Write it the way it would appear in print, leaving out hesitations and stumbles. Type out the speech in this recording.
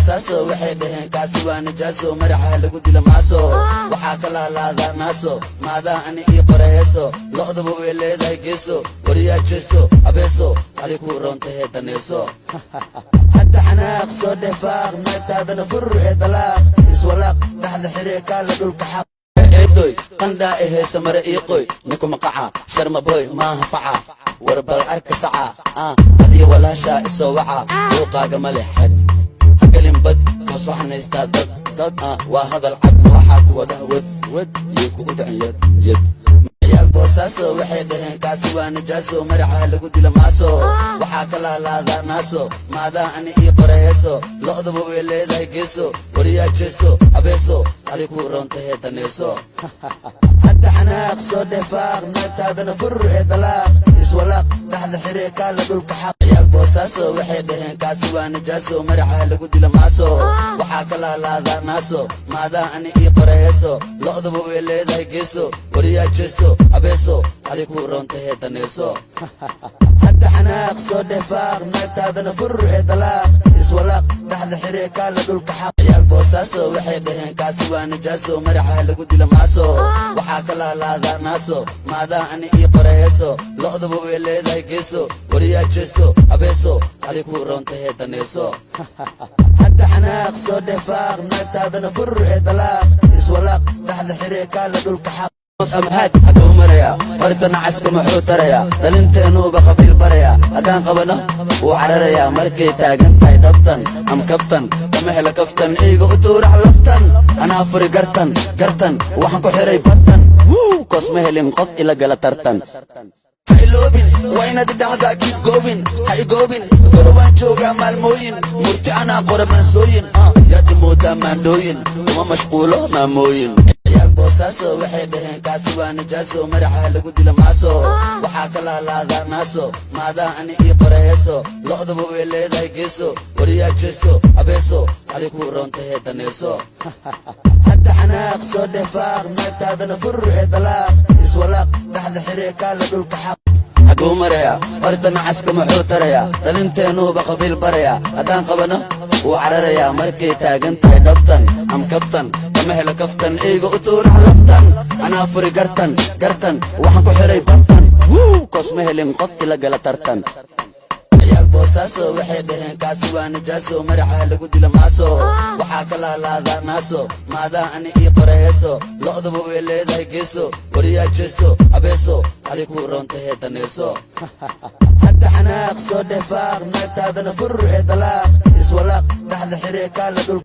Boosaaso waxay dhaheen kaasi waa najaaso, madaxa lagu dila maaso, waxaa ka laalaadaa naaso. Maadaa ani ii qora heeso? Lo'daba way leedahay geeso. Wariyaa jeeso, abeeso, adi kuu roontahe daneeso. Hadda xanaaq soo dheh, faaq naagtaadana fur ee dalaaq, iswalaaq, dhexda xire, kaala dhulka xaq. Eedoy, qandhaa e heesa, mare ii qoy, ninkuma qaca, sharma boy maaha faca. War bal arka saca ah, adiyo walaashaa isoo waca. Buuqaaga ma leh xad, hagelin bad koos, waxaan haystaa dad dad ah. Waa hadal cad, waxaa ku wada wad wad iyo kugu dhicin yad yad. Ciyaal Boosaaso waxay dhaheen kaasi waa najaaso, madaxa lagu dila maaso, waxaa ka laalaadaa naaso. Maadaa ani ii qora heeso? Lo'daba way leedahay geeso. Wariyaa jeeso, abeeso, adi kuu roontahe daneeso. Hadda xanaaq soo dheh, faaq naagtaadana fur ee dalaaq, iswalaaq, dhexda xire, kaala dhulka xaq. Ciyaal Boosaaso waxay dhaheen kaasi waa najaaso, madaxa lagu dila maaso, waxaa ka laalaadaa naaso. Maadaa ani ii qora heeso? Lo'daba way leedahay geeso. Wariyaa jeeso, abeeso, adi kuu roontahe daneeso. Hadda xanaaq soo dheh, faaq naagtaadana fur ee dalaaq, iswalaaq, dhexda xire, kaala dhulka xaq. Ciyaal Boosaaso waxay dhaheen kaasi waa najaaso, madaxa lagu dila maaso, waxaa ka laalaadaa naaso. Maadaa ani ii qora heeso? Lo'daba way leedahay geeso. Wariyaa jeeso, abeeso, adi kuu roontahe daneeso. Hadda xanaaq soo dheh, faaq naagtaadana fur ee dalaaq, iswalaaq, dhexda xire, kaala dhulka xaq. Amhaad hadduu maraya horta nacaska muxuu tarayaa? Dhalinteennuuba qabiil baraya. Haddaan qabano wuu cararayaa. Markay taagan tahay dhabtan am kabtan, kama helo kaftan. Iiga u tuurax laftan, anaa furi gartan gartan, waxaan ku xiray bartan. Wuu koos ma helin qof ila gala tartan. Ha iloobin, waa inaad idhahdaa keep going. Ha igoobin, gorowaan joogaa maalmooyin, murti anaa qora maansooyin. Yaad imoodaa maandhooyin? Kuma mashquulo maamooyin. Ciyaal Boosaaso waxay dhaheen kaasi waa najaaso, madaxa lagu dila maaso, waxaa ka laalaadaa naaso. Maadaa ani ii qora heeso? Lo'daba way leedahay geeso. Wariyaa jeeso, abeeso, adi kuu roontahe daneeso. Hadda xanaaq soo dheh, faaq naagtaadana fur ee dalaaq, iswalaaq, dhexda xire, kaala dhulka xaq. Xaguu maraya horta nacaska muxuu tarayaa? Dhalinteennuuba qabiil baraya. Haddaan qabano wuu cararayaa. Markay taagan tahay dhabtan am kabtan, kama helo kaftan. Iiga u tuurax laftan, anaa furi gartan gartan, waxaan ku xiray bartan. Wuu koos ma helin qof ila gala tartan. Ciyaal Boosaaso waxay dhaheen kaasi waa najaaso, madaxa lagu dila maaso, waxaa ka laalaadaa naaso. Maadaa ani ii qora heeso? Lo'daba way leedahay geeso. Wariyaa jeeso, abeeso, adi kuu roontahe daneeso. Hadda xanaaq soo dheh, faaq naagtaadana fur ee dalaaq, iswalaaq, dhexda xire, kaala dhulka.